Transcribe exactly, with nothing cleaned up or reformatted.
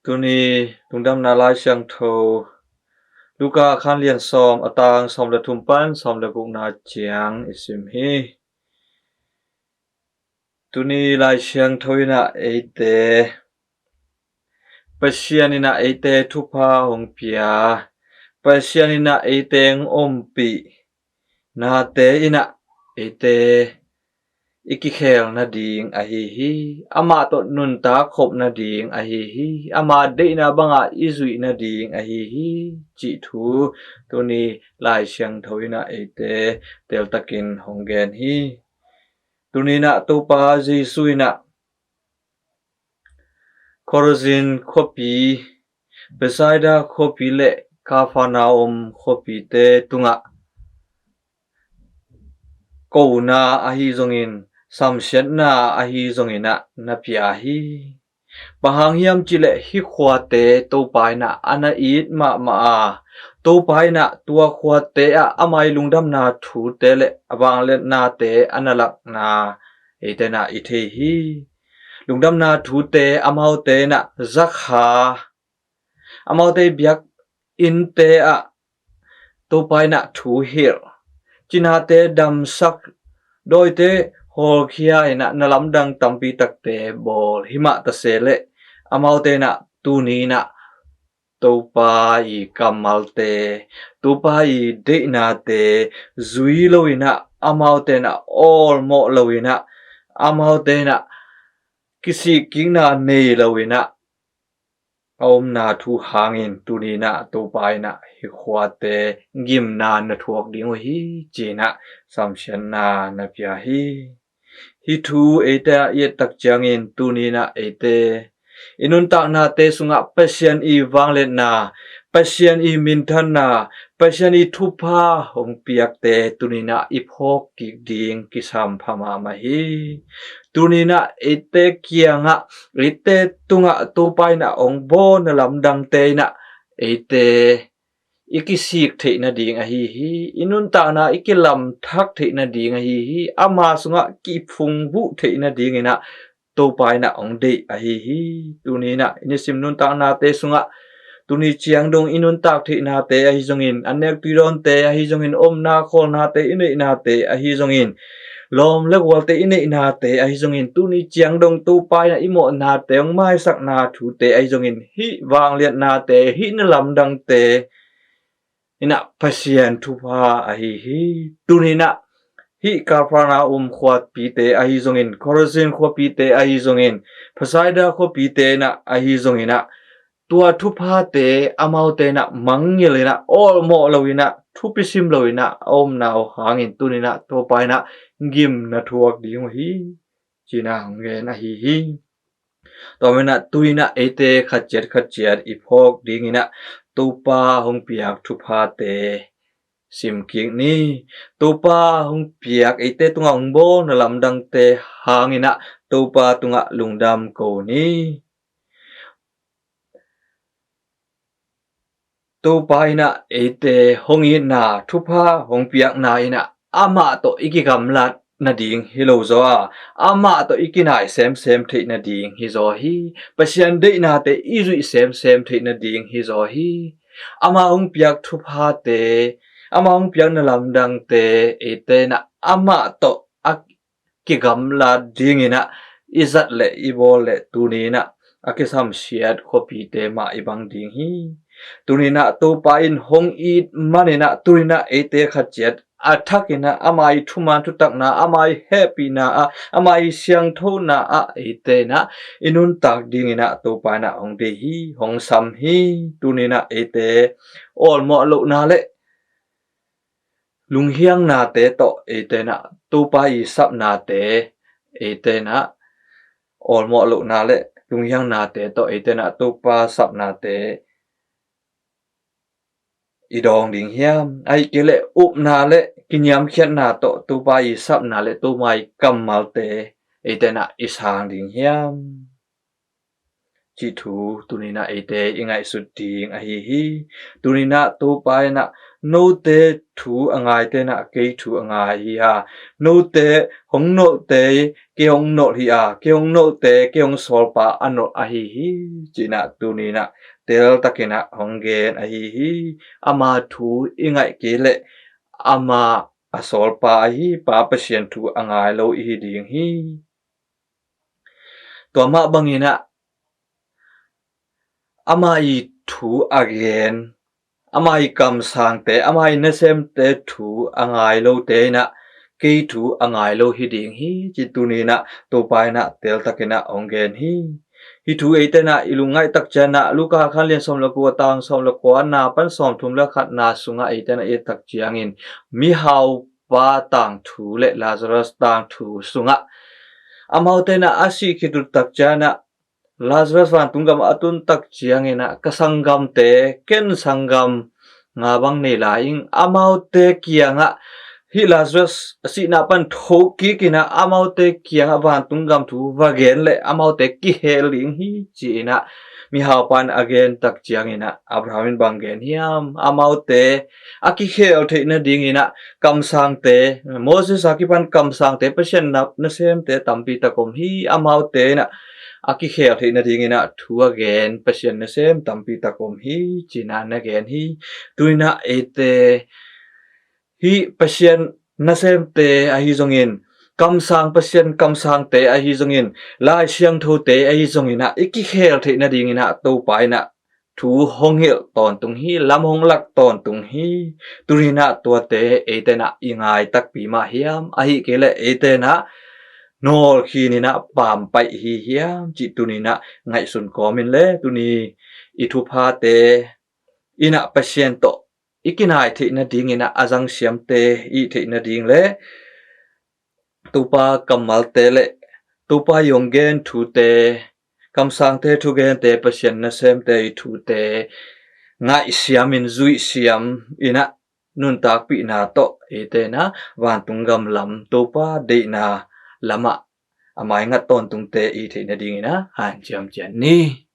Tuni lungdamna Lai Siangtho Luka khan lian sawm, a tang sawm le thum pan sawm le gukna ciang i sim hi. Tuni Lai Siangtho in ah eite, Pasian in ah eite thupha hong pia, Pasian in ah eite hong ompih nate in ah eite i kikhel nading ahi hi. Amah tawh nuntak khop nading ahi hi. Ama deihna bangah i zuih nading ahi hi, cih thu tuni Lai Siangtho in ah eite teltakin hong gen hi. Tuni in ah Topa Jesu in ah Khorazin khuapi, Bethsaida khuapi le Kapharnaum khuapite tungah kona ahi zongin, samsiatna ahi zongin ah na pia hi. Bang hang hiam cih leh hih khuate Topa in ah a na it mahmah a, Topa in ah tua khuate ah ama ii lungdamna thute le a vangliatnate a na lakna eite in ah i thei hi. Lungdamna thute amaute in ah za kha, amaute biakinnte ah Topa in ah thu hilh, cinate damsak, dawite hawlkhia in ah na lamdang tampi takte bawl, himah ta se leh amaute in ah tuni in ah Topa ii kammalte, Topa ii deihnate zui lo in ah, amaute in ah awlmawh lo in ah, amaute in ah kisikkikna nei lo in ah a omna thu hangin tuni in ah Topa in ah hih khuate gimna na thuak ding uh hi, ci-in ah samsiatna na pia hi. Hih thu eite ah i et tak ciangin tuni in ah eite i nuntaknate sungah Pasian ii vangliatna, Pasian ii minthanna, Pasian ii thupha hong piakte tuni in ah i phawk kik ding kisam pha mahmah hi. Tuni in ah eite kiangah, eite tungah Topa in ah hong bawl na lamdangte in ah eite i kisik theih nading ahi hi. I nuntakna i kilamthak theih nading ahi hi. Ama sungah kiphungvuh theih nading in ah Topa in ah hong deih ahi hi. Tuni in ah i nisim nuntaknate sungah tuni ciang dong i nuntak theihnate ahi zongin, an nek tui dawnte ahi zongin, omna khawlnate i neihnate ahi zongin, lawm le gualte i neihnate ahi zongin, tuni ciang dong Topa in ah i mawhnate hong maisakna thute ahi zongin, hih vangliatnate, hih na lamdangte in ah Pasian thupha ahi hi. Tuni in ah hih Kapharnaum khuapite ahi zongin, Khorazin khuapite ahi zongin, Bethsaida khuapite in ah ahi zongin ah, tua thuphate amaute in ah mangngilh in ah, awlmawh lo in ah, thupi sim lo in ah a omna uh hangin tuni in ah Topa in ah gimna thuak ding uh hi, ci-in ah hong gen ahi hi. Tua manin ah tuni in ah eite khat ciat khat ciat i phawk ding in ah Topa hong piak thuphate sim kik ni. Topa hong piak, eite tungah hong bawl na lamdangte hangin ah Topa tungah lungdam ko ni. Topa in ah eite hong itna, thupha hong piakna in ah amah tawh i kigamlat nading hi lo zaw a, amah tawh i kinai semsem theih nading hi zaw hi. Pasian deihnate i zuih semsem theih nading hi zaw hi. Ama hong piak thuphate, ama hong piak na lamdangte eite in ah amah tawh a kigamlat ding in ah i zat le i bawl le tuni in ah a kisamsiat khuapite mah i bang ding hi. Tuni in ah Topa in hong it manin ah tuni in ah eite khat ciat a thak in ah ama ii thuman thutakna, ama ii hehpihna ah, ama ii siangthona ah eite in ah i nuntak ding in ah Topa in ah hong deih hi, hong sam hi. Tuni in ah eite awlmawh lohna le lunghiangnate tawh eite in ah Topa ii sapnate, eite in ah awlmawh lohna le lunghiangnate tawh eite in ah Topa sapnate i dawng ding hiam? Ahih kei leh upna le kiniamkhiatna tawh Topa ii sapna le Topa ii kammalte eite in ah i sang ding hiam? cih thu tuninah eite i ngaihsut ding ahi hi. Tuninah Topa inah note thu a ngaite inah kei thu a ngai hi a, note hong nolhte kei hong nolh hi a, kei hong nolhte kei hong sawlpa a nolh ahi hi, cinah tuninah teltakinah hong gen ahi hi. Ama thu i ngaih kei leh ama a sawlpa ahi Pa Pasian thu a ngai lo i hi ding hi. Tua mah banginah ama i thu a gen, ama i kamsangte, ama i nasemte thu a ngai lote inah kei thu a ngai lo hi ding hi, ci tuninah Topa inah teltakinah hong gen hi. Hi thu eite inah i lungngaih tak cianah Luka khan lian sawm le kua tang sawm le kua na pan sawm thum le khat na sungah eite inah i et tak ciangin mihaupa tangthu le Lazarus tangthu sungah amaute inah a sih khit uh tak cianah Lazarus vantung gamah a tun tak cianginah ka sanggamte, ken sanggam nga bang nei lai ing, amaute kiangah hih Lazarus a sihna pan thokik inah amaute kiangah vantung gam thu va gen leh amaute kihel ding hi, ci-inah mihaupa in a gen tak cianginah Abraham in bang gen hiam? Amaute a kikhel theih nadinginah kamsangte, Moses a kipan kamsangte, Pasian na, nasemte tampi tak om hi. Amaute inah a kikhel theih nadinginah thu a gen Pasian nasem tampi tak om hi, cinah na gen hi. Tuinah eite hih Pasian nasemte ahi zongin, kamsang Pasian kamsangte ahi zongin, Lai Siangthote ahi zonginah i kikhel theih nadinginah Topa inah thu hong hilh tawntung hi, lam hong lak tawntung hi. Tuninah tuate eite inah i ngai takpi mah hiam? Ahih kei leh eite inah nawlkhin inah pampaih hi hiam, cih tuninah ngaihsun kawmin le tuni i thuphate inah Pasian tawh i kinai theih nadinginah a zangsiamte i theih nading le Topa kammalte le Topa i hong gen thute, kamsangte thugente, Pasian nasemte i thute ngaihsiamin zuihsiam inah nuntakpihna tawh eite inah vantung gam lam Topa deihna lamah a maingat tawntungte i theih nadinginah hanciam cian ni.